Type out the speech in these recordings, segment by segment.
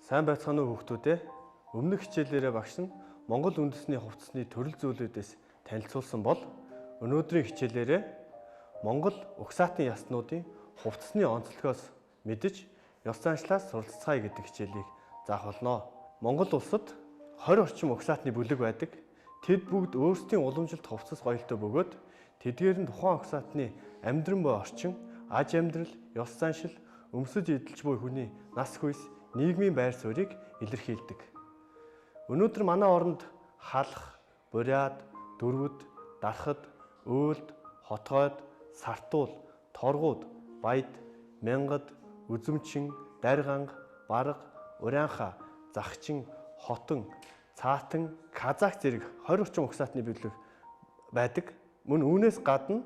Сайн байцгаана уу хүүхдүүд ээ. Өмнөх хичээлээрээ багш нь Монгол үндэсний хувцсны төрөл зүйлүүдээс танилцуулсан бол өнөөдрийн хичээлээрээ Монгол угсаатын яснуудын хувцсны онцлогоос мэдэж ёс заншлаас суралцгаая гэдэг хичээлийг заах болно. Монгол улсад 20 орчим угсаатны бүлэг байдаг. Тэд бүгд өөрсдийн уламжлалт хувцас гоёлтой бөгөөд тэдгээр нь тухайн угсаатны амьдран буй орчин, аж амьдрал, ёс заншил, өмсөж эдэлж буй хүний нас хүйс, нийгмийн байр суурийг илэрхийлдэг. Өнөөдөр манай оронд Халах, Бурят, Дөрвөд, Дархад, Өөлд, Хотгойд, Сартуул, Торгууд, Баяд, Мянгад, Үзэмчин, Дарьганга, Барга, Урянха, Захчин, Хотон, Цаатан, Казак зэрэг 20 орчим угсаатны бүлэг байдаг. Мөн үүнээс гадна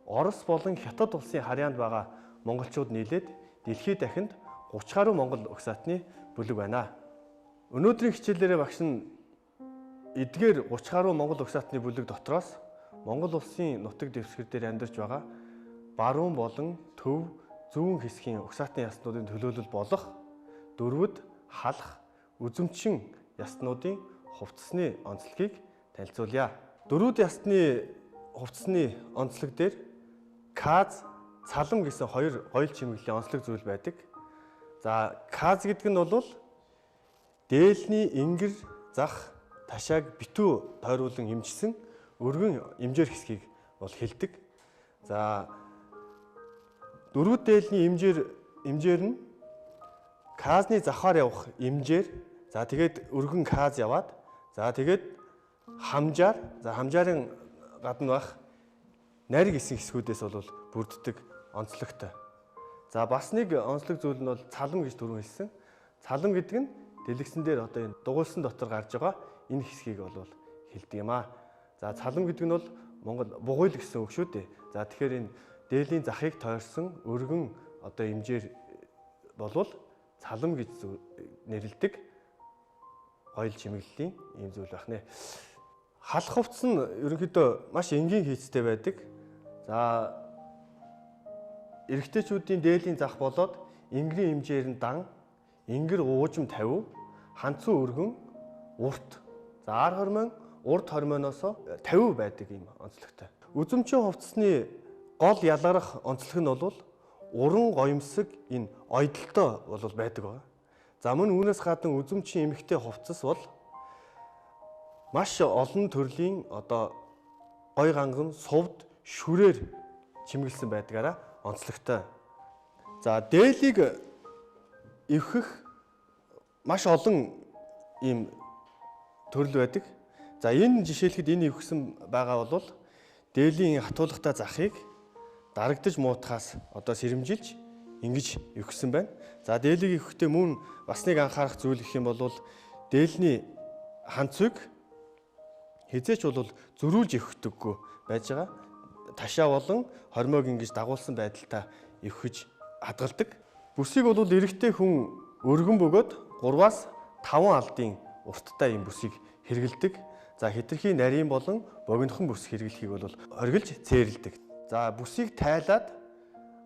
Орос болон Хятад улсын харьяанд байгаа монголчууд нийлээд дэлхийд дахинд 30 гаруй монгол угсаатны бүлэг байна. Өнөөдрийн хичээлээрээ багш нь эдгээр 30 гаруй монгол угсаатны бүлэг дотроос Монгол улсын нутаг дэвсгэр дээр амьдарч байгаа баруун болон төв зүүн хэсгийн угсаатны яснуудын төлөөлөл болох Дөрвөд, Халах, Үзэмчин яснуудын хувцсны онцлогийг танилцуулъя. Дөрвөд ясны хувцсны онцлог дээр каз, цалам гэсэн хоёр гоёл чимэглэлийн онцлог зүйл байдаг. За, каз гэдэг нь бол дээлний ингэр зах ташааг битүү тойруулан имжсэн өргөн имжээр хэсгийг бол хэлдэг. За, дөрвөд дээлний имжээр нь казны завхаар явах имжээр, за тэгээд өргөн каз яваад, за тэгээд хамжаар, за хамжаарын гадна байх нариг гэсэн хэсгүүдээс бол бүрддэг онцлогтой. За, бас нэг онцлог зүйл нь бол цалам гэж түрүүн хэлсэн. Цалам гэдэг нь дэлгэцэн дээр одоо энэ дугуйлсан дотор гарч байгаа энэ хэсгийг бол хэлдэг юм аа. За, цалам гэдэг нь бол Монгол бугуйл гэсэн үг шүү дээ. За, тэгэхээр энэ дээлийн захыг тойрсон өргөн одоо имжээр болвол цалам гэж нэрлэдэг гоёл чимэглэлийн ийм зүйл байх нэ. Халах хувцас нь ерөнхийдөө маш энгийн хийцтэй байдаг. За, эрэгтэйчүүдийн дээлийн зах болоод энгэрийн имжээр нь дан, энгэр уужим 50, ханцуу өргөн, урт. За, ар хормон, урд хормоноос 50 байдаг ийм онцлогтой. Үзэмчин хувцсны гол ялгарах онцлог нь бол уран гоёмсог энэ ойдолтой бол байдаг байгаа. За, мөн үүнээс гадна үзэмчин эмэгтэй хувцас бол маш олон төрлийн одоо гой ганган, сувд, шүрээр чимэглэсэн байдгаараа онцлогтой. За, дээлийг эвхэх маш олон ийм төрөл байдаг. За, энэ жишээлхэд энэ эвхсэн байгаа бол дээлийн хатуулагтай захыг дарагдаж муутахаас одоо сэрэмжилж ингэж эвхсэн байна. За, дээлийг эвхэхдээ мөн бас нэг анхаарах зүйл гэх юм бол дээлний ханцыг хэзээч бол зөрүүлж эвхдэггүй байж байгаа. Ташаа болон хормойг ингэж дагуулсан байдалтай эвхэж хадгалдаг. Бүсийг бол эрэгтэй хүн өргөн бөгөөд 3-аас 5 алдын урттай ийм бүсийг хэрэглэдэг. За, хэтэрхий нарийн болон богинохон бүс хэрэглэхийг бол хоригдж цээрэлдэг. За, бүсийг тайлаад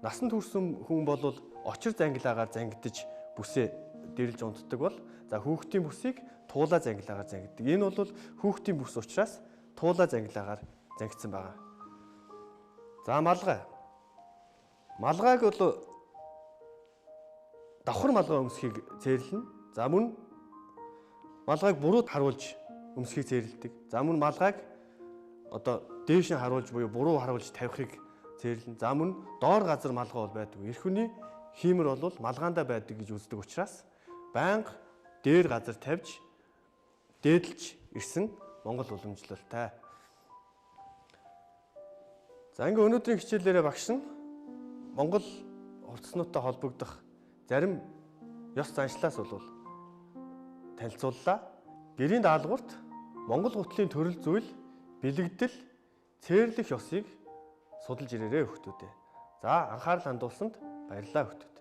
насанд хүрсэн хүн бол очир зангилаагаар зангидаж бүсээ дэрэлж унтдаг бол, за, хүүхдийн бүсийг туулаа зангилаагаар зангиддаг. Энэ бол хүүхдийн бүс учраас туулаа зангилаагаар зангидсан байгаа. За, малгай. Малгайг бол давхар малгай өмсөхийг цээрлэнэ. За, мөн малгайг буруу харуулж өмсөхийг цээрлэдэг. За, мөн малгайг одоо дээш нь харуулж буюу буруу харуулж тавихыг цээрлэнэ. За, мөн доор газар малгай бол байдаг. Эрх хүний хиймэр бол малгаандаа байдаг гэж үздэг учраас байнга дээр газар тавьж дээдэлж ирсэн Монгол уламжлалтай. За, ингээ өнөөдрийн хичээлээрээ багш нь Монгол хувцаснуудтай холбогдох зарим ёс заншлаас бол танилцууллаа. Гэрийн даалгаварт Монгол гутлын төрөл зүйл, бэлэгдэл, цээрлэх ёсыг судалж ирээрэй хүүхдүүдээ. За, анхаарал хандуулсанд баярлалаа хүүхдүүд.